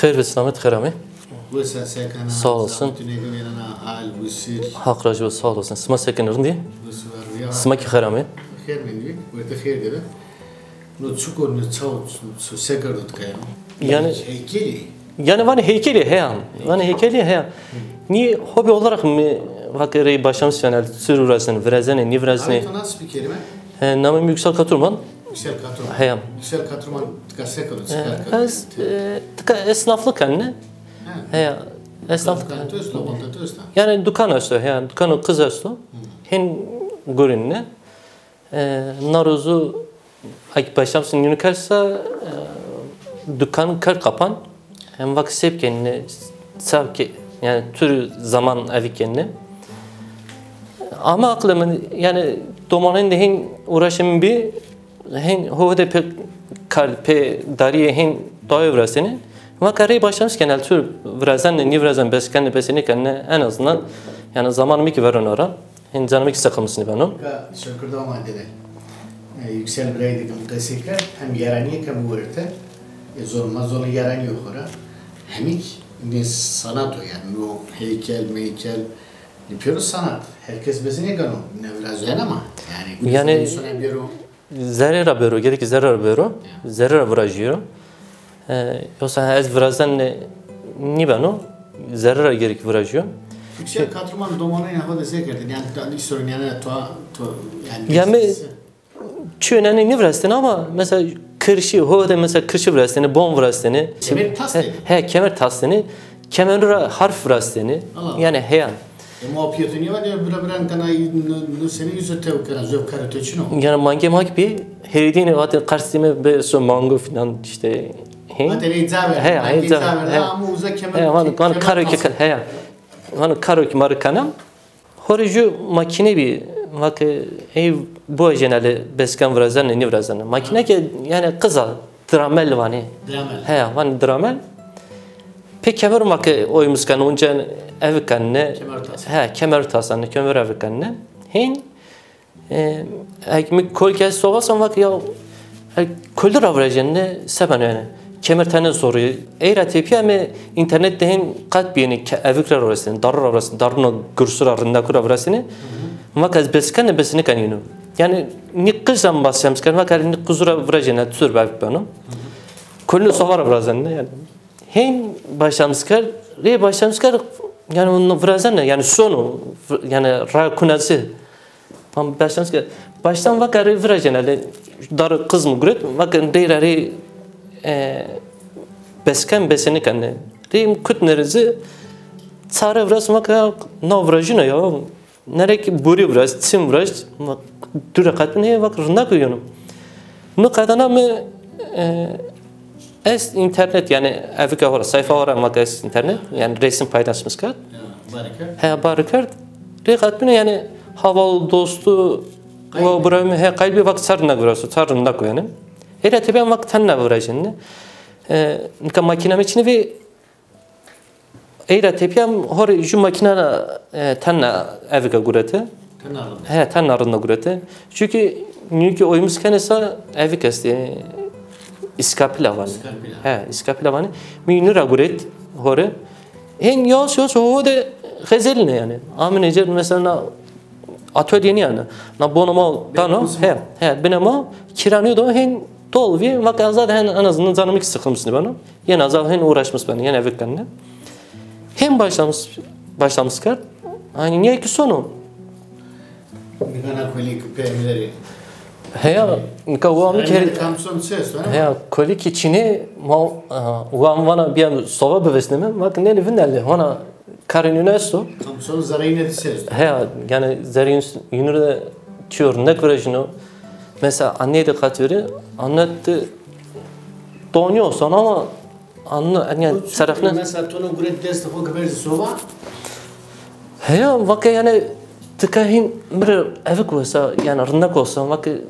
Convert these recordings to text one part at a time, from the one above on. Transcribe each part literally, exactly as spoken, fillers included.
Pêr ve selamet, xêr amê. Wisa se kena? Sağ olsun. Sağ olsun. Haq razî bo, sağ olsun. Sima se kenê, rind î? Wisa ver ya. Sima kî xêr amê. Xêr mendî, werte xêr de be. No çik o, no çaw, çi se kerdo ti kaya? Yani, heykelî. Yani vanê heykelî heya. Vanê heykelî heya. Nî hobi olarak mi vake rey başlamış yani, tür virazenê, virazenê, nîvirazenê. Abi, to nasıl bir kelime? He, namê mi Yüksel Katurman. Yüksel Katurman. Heya. Yüksel Katurman, tika se keno, çi kar keno? Ez, e, tika esnaflık keno. Ha. Heya, esnaflık. Dukan to esto, lokanta to esta? Yani dukan esto, heya, dukan o kız esto. Hı. Hin gurîn ne. E, na rozu, ek başlamışsın yunî kersa, e, dukan kerd kapan. Hem vak sep kenine, sav ke, yani tür zaman evi kenine. Ama aklımın, yani domanın da hin uğraşım bir, hin ho de pe kar, pe dariye hin dayo vrasteni. Vak arayı başlamış genel tür vrazan ne, ni vrazan bes kendi, bes ne kendi, en azından yani zamanımı ki verin ara. Hin canımı ki sıkılmasını ben o. Ka şükür de ama dede. E, Yüksel Birey dedim, qesê kerd, hem yaranîye ke mi werte, e, zor ma zor yaranîye xo ra. Hemik ne sanat o yani, no heykel, meykel, ne pêro sanat. Herkes bes nêkeno, ne virazo ama. Yani, yani, insana bêro. Zerre ra bêro, gerek zerre ra bêro. Ya. Zerre ra virajîyo. E, yoksa ez virazen nîbeno, zerre ra gerek virajîyo. Yüksel Katurman domanê xo de se kerdin? Yani, ta-, îsor yani, to, to, yani, ya mi, çi önemli ne virastene ama mesela kirşi, ho de mesela kirşi virastene, bon virastene. Kemer tas deni? He, he, kemer tas deni. Kemer ra harf virastene. Allah Allah. Yani heyan. E, muafiyetê nî va de bira bira kena, no, no senî yüzü tew kena, zöv kara to çin o. Yani mange mak bi, herî dîne vate qers dîme be so mango filan işte. He? Vate rey caver, he, rey caver, he. Ama uza kemer, he, van, van karo ki, he ya. Van karo ki marı kanam. Hori ju makine bi, vake ey bu jeneli beskan virazen, ni virazen. Makine ki yani kıza, dramel vani. Dramel. He, van dramel. Pê kemer ma ke oymuz kane, unca evi kanine. Kemer tas. He, kemer tasanine, kemer evi kanine. Hin, e, ek mi kol ke sovas ama ki ya, e, kol ra virajenine, se beno yani. Kemer tene soru. Eyra tepya me internet de hin qat biyeni ke-, evik ra virasin, daru ra virasin, daruna gursu ra, rindaku ra virasin. Vaka ez beskane, besini kanino. Yani, ni qizam basem skan, vaka ni qizu ra virajena, tur bavik beno. Kolini sova ra virazenine yani. Hên başlamış kerd, rê başlamış kerd, yani onu virazene, yani sonu, yani ra kunazı. Tam başlamış kerd. Baştan vaka rê virajene, le dar kız mı guret, vaka rê ra rê, e, besken beseni kende. Rê kut nerezi, çare viraz vaka na virajina ya. Nerek burî viraşt, çim viraşt, ma du reqat bîne, vak rindak o yeno. No qedana mi, e, est internet, yani evike hora, sayfa hora ma est internet, yani resim paylaşmış kerd. Ya, bari kerd. He, bari kerd. Reqat bîne, yani havalı dostu, wa burami, he, qayl bi vak çar rindak viraşt, çar rindak o yani. Ere tebî vak tenna virajin. E, nika makina mi çini vi Ey ra tepîya hori ju makîna ra, e, tenna evika gurete. Tenna rinda. He, tenna rinda gurete. Çünkü nîyo ki oyumuz kenesa evik estê, e, îskapila vanê. Îskapila. He, îskapila vanê. Mi nî ra guret hori. Hên yavaş yavaş ho de xezeline yani. Amin ecer mesela na atölye nîya na. Na bono ma dano. He, he, bine ma kîra nîyo do hên dol vi. Vak azad hên en azından canımı ki sıkılmış nîbano. Yena zaten uğraşmış ben, yena vekkanne. Hem başlamış, başlamış kerd. Hani niye ki sonu? Nika na kolî ki pê mi derê. Heya, nika o amî keri. Kamson ses, ha? Heya, kolî ki çinê, ma, e, o am vana biya sova bivesneme, bak ne vindelle, vana karê nune esto. Kamson zareyne de ses. Heya, yani zereyne yunure çiyor, ne kurejino. Mesela anne de katırı, anne de donuyor son ama Anla, yani, serefne. Mesela, tono gure dest xo giberzi sova? Heya, vake, yani, tika hin mir evik olsa, yani, rindak olsa, vake,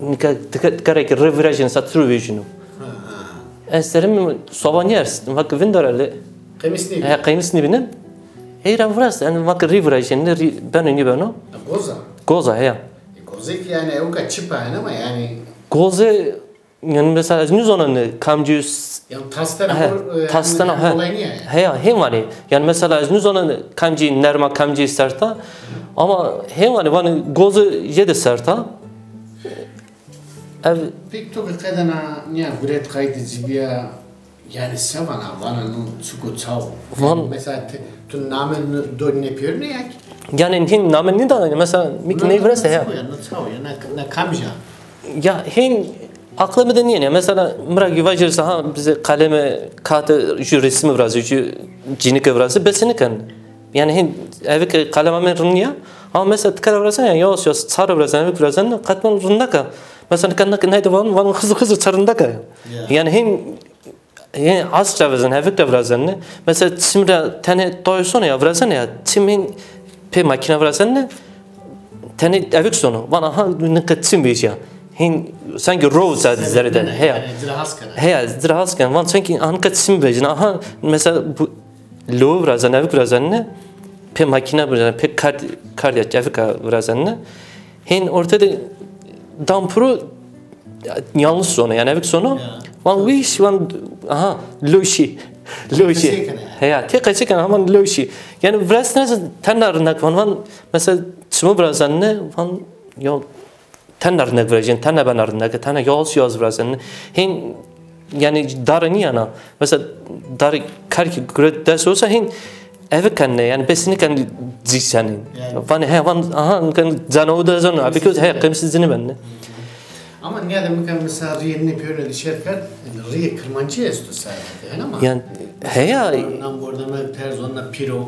nika, tika, tika reki rê virajin, sa tru vejinu. Ha, ha. Ez serim sova niyers, vake, vindar ele. Qemis nîbî. He, qemis nîbînin. Eyra virast, yani, vake, rê virajin, rê, beno, nîbeno. Goza. Goza, heya. E, goze ki, yani, ewka çipa, ama, yani. Goze, Yani mesela ez nizonane kamcî s-, Yani tastena he, hor, e, tastena, hem, hem he. Olay niye? Heya, hên vanî. Yani mesela ez nizana kamcî nerma, kamcî sert a. Ama hên vanî, vanî gozi jê de sert a. Ev pek to ki qedena niya guret qaytê cîbîya, yani se vana, vana no çik o, ça o? Van yani mesela te, tu name n-, do nêpêrine ya ki? Yani hên name nêdana, mesela mi ki ney vireste ya. No çik o ya, no ça o ya, na, na kamca? Ya hên aqlê mi de nîyeno ya. Mesela mi ra ki vajî se ha, bizê qeleme kağıtê jü resmi virazî, jü cînike virazî, bes nîken. Yani hên eve ke qelema mi rind nîya. Ama mesela ti kara virazen ya, yavaş yavaş çar virazen, eve virazen, qet mi rind nêka. Mesela nika nika neyde van, van hızlı hızlı çar rind nêka. Ya. Yani hên, hên azca virazen, eve ke virazen ne. Mesela çim ra tenê toy sona ya, virazen ya, çim hên pê makîna virazen ne. Tenê eve ke sono. Van aha nika çim vejîya. Hên sanki ro zerre de. Heya. Yani ci ra has kena. Heya, ci ra has kena. Van sanki aha nika çim vejîna. Aha mesela bu lo virazen, eve ke virazen ne, pê makîna virazen, pê kard, kard ya, eve ke virazen ne. Hên orte de dan piro yanlış sono, yani eve ke sono. Ya. Van wîş, van aha, lo şî. Lo şî. Qesey kena. Heya, tê qesey kena, ama lo şî. Yani virazen tenna rind nêka, van, van mesela çimû virazen ne, van ya tenna rind nêka virajîn, tenna bena rind nêka, tenna yaz yaz virazen. Hên, yani dara nîyena. Mesela darî kar ki guret dest olsa hên eve kenne, yani bes nîken cî senî. Yani. Van he, van aha, ken canavu da zon, because he, qemsiz cini benne. Ama nîyade mi ken mesela rîyê nê pêrune de şer kerd, rîyê Kirmancî esto sadece, hên ama. Yani, heya. Nam bordeme per zonna pîro.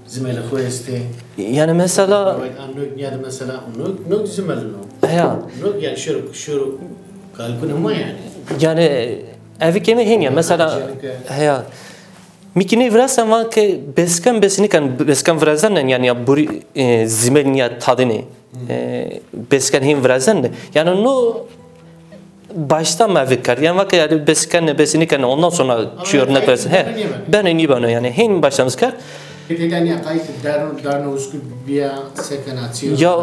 Zimelê xo estê. Yani mesela. An nok nîyade mesela, nok, nok zimelino. Heya. Nok yani şiro, şiro kalikune ma yani. Yani evikê mi hên ya, mesela, heya. Mi ki ney virazen, van ke besken, bes nîken, besken virazen ne, yani ya burî, e, zimel nîya tadine. E, besken hên virazen ne. Yani no başta ma vekerd. Yani vake yani bes kene, bes nîkene, ondan sonra çîyo nêvirazen. He, beno nîbeno yani. Hên başta mi kerd. Peki yani qayt dar, darna usku biya sekena çîyo. Ya,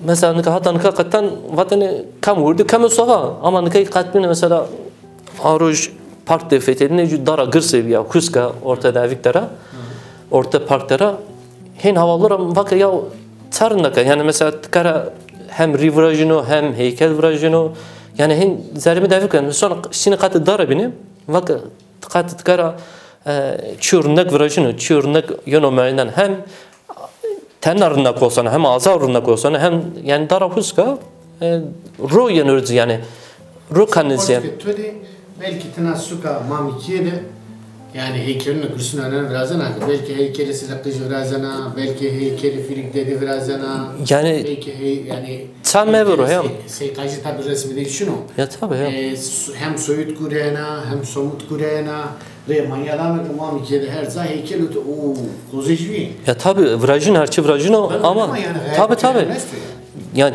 mesela nika hata nika qeten vatene kam wurdi, kam sofa. Ama nika qet bine mesela a roj park de fetedine, jü dara girse biya, huska ortada evik dara. Orta park dara. Hên havalı ra vake ya çar nêka. Yani mesela ti kara hem rî virajîno, hem heykel virajîno. Yani hên zerrê mi de ev ken. Sonra şîne qatê dara bîne. Vake qatê ti kara, e, çîyo rindek virajîno, çîyo rindek yeno meydan. Hem tenna rindek olsana, hem aza rindek olsana, hem yani dara huska, e, ro yeno ci yani. Ro kanizî. Ortike to de belkî tina suka Mamikîye de, yani heykelûnê Gursun Önenî virazena ke, belkî heykelê Sile Qijî virazena, belkî heykelê Fîrik Dedî virazena, yani belkî hey, yani ça meviro, heykelê ya. Sey, Sey Qajî tabî resmî de şino. Ya tabî, ya. E, su-, hem soyut gureyena, hem somut gureyena. Rê manya dame ke Mamikîye de her ca heykel û, o, kozê jü yê. Ya tabî, virajîn, her çî virajîno ama, ama yani tabî, tabî. Esto ya. Ya,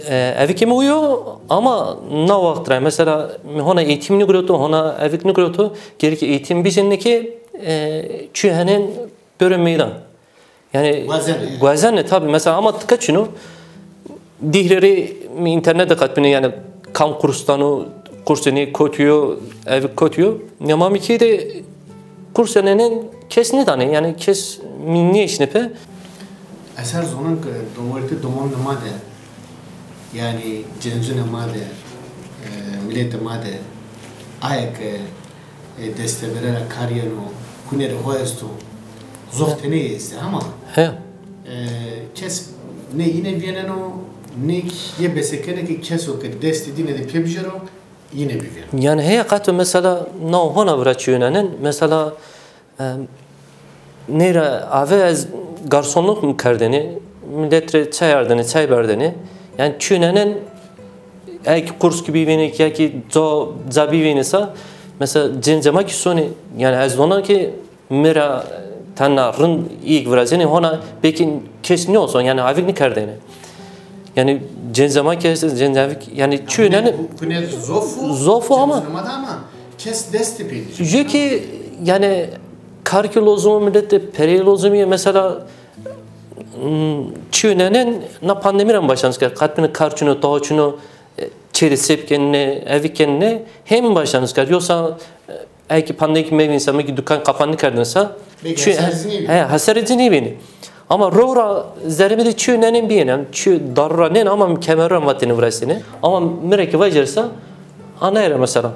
e, evikê mi uyo ama na waxt ra, mesela, mi hona eğitim nîgiroto, hona evik nîgiroto, gerek eğitim bicêne ke, e, çî henên bêro meydan. Yani, guezenê. Guezenê tabî, mesela, ama tika çino, Dîhre rê mi înternet de qet bîne, yani, kam kurs dano, kursê nê kotî yo, evik kotî yo. Ya Mamikîye de kurs yanenen kes nêdanê, yani kes mi nêeşne pê. Ez her zonan ke domoritê domonê ma de, yani cencunê ma de, e, miletê ma de, aye ke, e, destebere ra kar yeno, hunerê ho esto, zof tenê estê ama, e, kes nê yîne vîneno, nê yê besekene ke keso ke destê dîne de pê bijero, yîne bivîno. Yani heya qeto mesela na hona vira çîyonenen, mesela, e, nê ra ave ez garsonluk mi kerdêne, milet rê çay ardêne, çay berdêne. Yani çîyonenen, ey ki kurs ki bivînê, ya ki ca, ca bivînê sa, mesela cêncê ma ki sonê, yani ez zona ki mi ra tena rind îyk virazenê, hona belkî kes nêoson, yani avik nêkerdêne. Yani cêncê ma ki estê, cêncê avik, yani çîyonenen. Huner zof o, zof o ama. Cêncunê ma de ama kes destê pê dî. Jü ki yani kar ki lozim o, milet de perey lozim o, mesela, hmm, çîyonenen na pandemî ra mi başlamis kerd. Qet bîne kar çino, tawa çino, e, çêrê sep kenine, evik kenine, hên mi başlamis kerd. Yosa, e, Eke pandemî mevînsa, mi ki dukan kapan nêkerdinsa, çi, he, heserê ci nêbînî. Ama ro ra zerrê mi de çi nenên bîyêne, çi daru ra nên ama mi kemeru ra vatêne viraştêne. Ama mi rê ki vajêrsa, anayre mesela.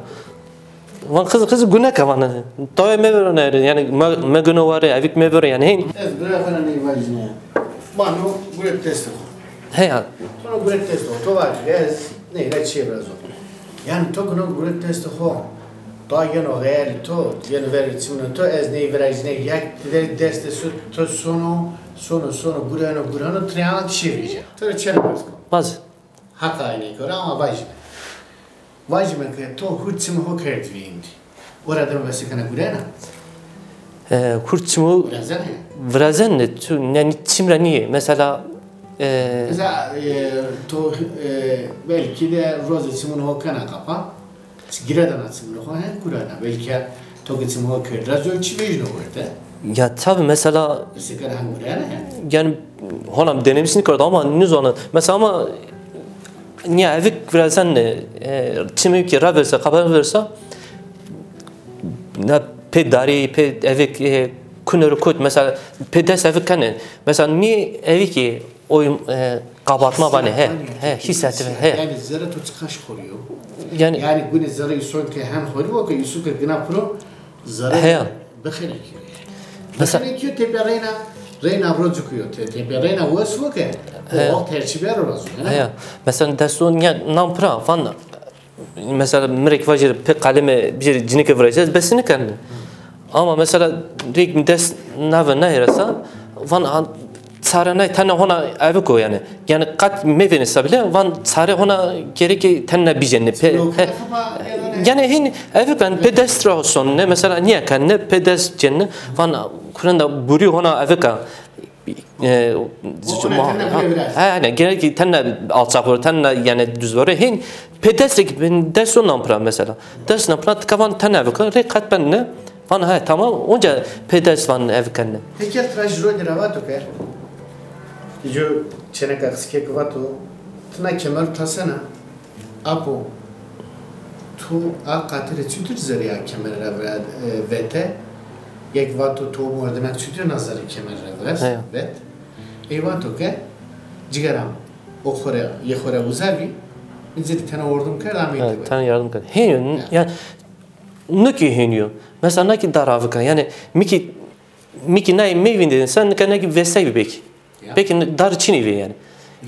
Van qiz, qiz gune ke vana. Tawê mevero nayre, yanî me, me guno ware, evik mevero yanî hên. Ez bira xo ra ney vajîne. Vano guret destê xo. Heya. To no guret destê xo, to vajî ez ney ra çîyê virazo. Yanî to ki no guret destê xo, to yeno xeyalê to, yeno verê çimûnê to, ez ney virajîne, yek dide destê to sono, sono, sono, gureno, gureno, ti rê ama çîyê vejîya. To rê çend pers kon. Vaz. Heqa eynî kewra ama vajîme. Vajîme ke to hurd çimê ho kerd vîndî. Ora de mi vese kena gurena? E, hurd çimû virazenê? Virazenê, tu, yanî çim ra nîyê. Mesela, e, mesela, e, to, e, belkî de rozê çimûnê ho kena kapa. Giredana çimûnê ho, hen gurena. Belkî to ke çimê ho kerd ra zor çî vejîno werte. Ya tabi mesela. Sekena hen gurena ya. Yanî hona mi denemiş nêkerdo ama nêzana. Mesela ama nîya evik virazenê, e, çimê ki raversa, kapa raversa, na pê darî, pê evik, e, kunero kot, mesela pê dest evik kenê. Mesela nî evik ki o, e, kabartma vanê, he, he, hîssetî, he. Yanî zerrê to çiqaş xorî yo. Yanî, yanî gunê zerrê îson ke hen xorî wo ke îson ke gina piro zerrê bixelekîyo. Mesela bixelekîyo tepya reyna, reyna rocikî yo, te-, tepya reyna wes wo ke o wext her çî bero ra zû, he. Mesela dest o nîya nan pira, van, mesela mi rê ki vajî pê qaleme bijî cinîke virajî, ez bes nêkena. Ama mesela rê ki mi dest nave nayê ra sa, van a, çare nay tena hona evik o yanî. Yanî qet mevênî sa bile, van çare hona gerekî tena bîjenî. Pê, he, yanî hîn evik, yanî pê dest ra sonne, mesela nîya kenê, pê dest cenî, van kurenda burî hona evik a. E, o, o, ha, ha, yanî gerekî tena alçak vero, tena yanî düz vero. Hîn pê dest rê ki, pê dest o nan pira mesela. Dest nan pira, tika van tena evik a, rê qet benî. Van he, tamam, onca pê dest van evik kenê. Heykel tiraj ronî ra vato ke, îco çêneka qiskek vato, ti na kemeru tasena, apo, tu a qatire çutir zerrîya kemere ra vira-, e, vete? Yek vato, to mordemêk çutir na zerrî kemere ra vira-, vet? Ey vato ke, cigeram, o xo rê, yê xo rê uza bî, mi ci rê tena ordim kerd, ameyî tebe. Tena yardim kerd. Hênî yo, yanî, no kî hênî yo. Mesela na kî dar avika. Yanî mi kî, mi kî nayê mevîndê, sen nika na kî vestay bî belkî. Belkî dar çinî vê yanî.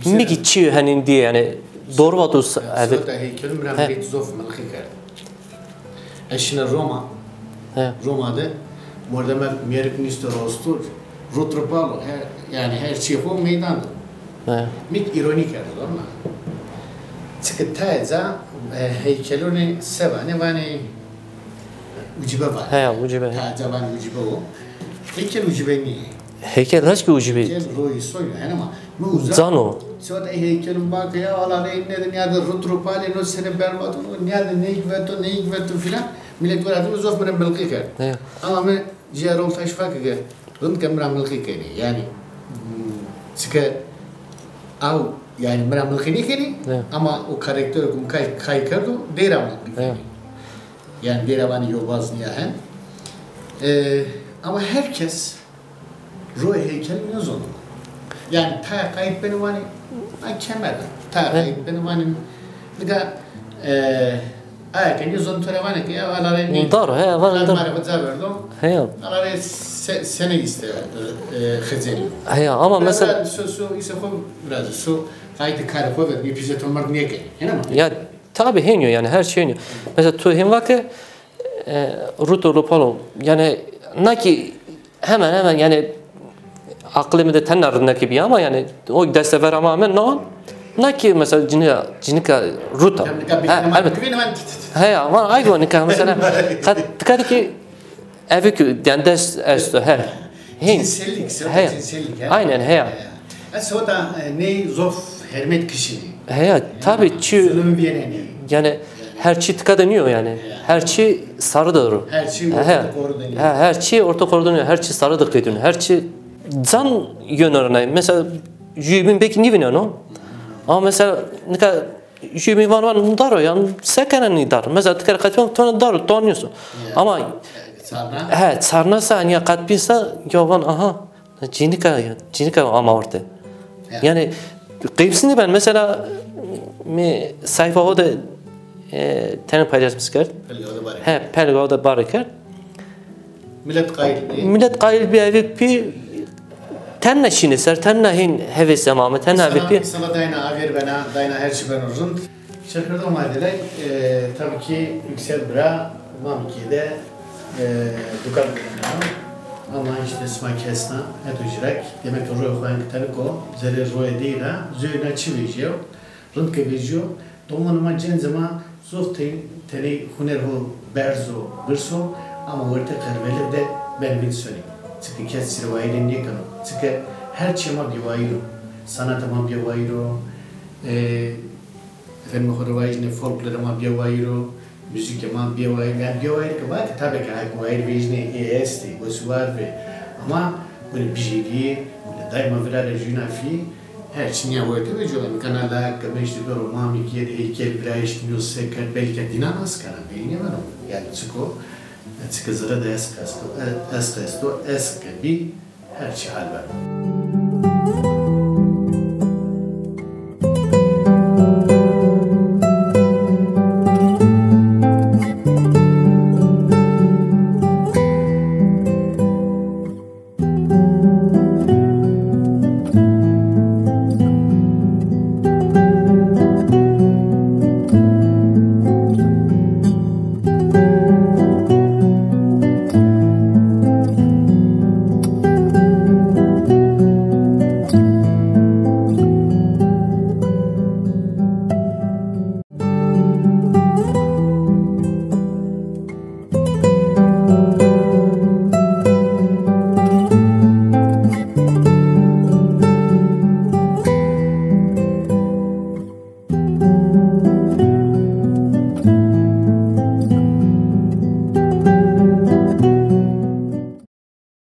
Mi kî çîyo henên dîye yanî, doğru vato s-, evet. Sota heykelu mi ra millet zof milqî kerd. Ez şina Roma. Roma de mordemêk mêrik nîsto rostur, rut ripalo, her, yanî her çîyê xo meydan do. Mi îronî kerdo, zor na. Çike tayê ca, e, heykelûnê se vanê, vanê ucibe vanê. Heya, ucibe. Tayê ca vanê ucibe o. Heykel ucibe nîyê. Heykel raşt ki ucibe. Heykel royî soy, hena ma. Mi uza. Can o. Sewata ey heykelûn va ke ya, ala rey nêde nîyade rut rupalê, no senê berbat o, nîyade neyk veto, neyk veto filan. Milet wera dime zof mi rê milqî kerd. Ama mi cîya Erol Taş va ke rind ke mi ra milqî kenî. Yanî, hmm, çike aw, yanî mi ra milqî nêkenî, ama o karaktero ke mi kay, kay kerdo, dey ra milqî kenî. Yanî dey ra vanê yobaz nîya hen. E, ama her kes royê heykel nêzono. Yanî taya qayît benî vanê, a kemer a. Taya qayît benî vanê, nika, e, aya ke nêzon to rê vanê ke ya, ala rê nê. Dar, he, vanê dar. Ma rê xo ca verdo. Heya. Ala rê se-, senê îste, e, xecelî. Heya, ama mesela so, so, îse xo virazê, so qayîtê karê xo ver, bî pîzê to mird nêkenê. Hena ma? Ya, tabi hênî yo yanî, her çî hênî yo. Mesela to hên va ke, e, rut û rupal o. Yanî na kî hemen hemen yanî aqilê mi de tena rindekî bîya ama yanî o deste ver ama ame na. Na kî mesela cinika, cinika rut a. Ha, elbet. Heya, van ay go nika mesela. Qet, dikkat ki Evik, yanî dest esto, he. Hên. Cinsellik, sewta cinsellik, he. Aynen, heya. He. E, sewta, e, ney zof hermet kişînî. Heya, tabi çi. Zulüm vîyene ney. Yanî her çi tika de nîyo yanî. Heya. Her çi sarı da ro. Her çi orta koru de nîyo. He, her çi orta koru de nîyo. Her çi sarı da qedûn. Her çi can yönü nay. Mesela jübin belkî nîvîneno. Ama mesela nika Jû mi van van dar o, yan se kena nî dar. Mesela ti kere qetbîn tone dar o, ton nîyo. Ama he, çarna se, ya qetbîn se, ya van aha. Cînika ya, cînika ama orte. Yanî qeypsî nîben. Mesela mi sayfa ho de e, tenê paylaşmış kerd. Pelga de bare. He, pelga de bare kerd. Milet qayîl bî. Milet qayîl bî, eve pî tenna şîne ser, tenna hîn hevês ema ame, tenna eve pî. Însana dayna avêr bena, dayna her çî beno rind. Şekirde ma delay, e, tabii ki Yüksel Bira, Mamikîye de, e, dukan beno. Ama işte sima kesna, heto jî ra, demek ki royê xo enk tenik o, zerê royê dey ra, zûyê na çi vejîyo, rind ke vejîyo, domanê ma, cencê ma zof te-, tenê huner ho berz o, girs o, ama wertê qerbelix de benê vînd sonê. Çike kes ci rê wayîrê nêkeno. Çike her çîyê ma bêwayîr o. Sanatê ma bêwayîr o. E, efendime xo rê vajîne folklorê ma bêwayîr o. Muzîkê ma bêwayîr, yanî bêwayîr ke va ke tabii ki ay ke wayîr vejînê ê estê, wes û war bê. Ama gunê bijêrîye, gunê dayê ma vira ra jûna fî, her çî nîya werte vejîyo. Îmkana la ke meştê bero Mamikîye de heykel virayiş nîyo se kerd, belkî dîna nas kena, belî nêbeno. Yanî çiko, çike zere de esq esto, e-, esq esto, esq ke bî, her çî hal beno.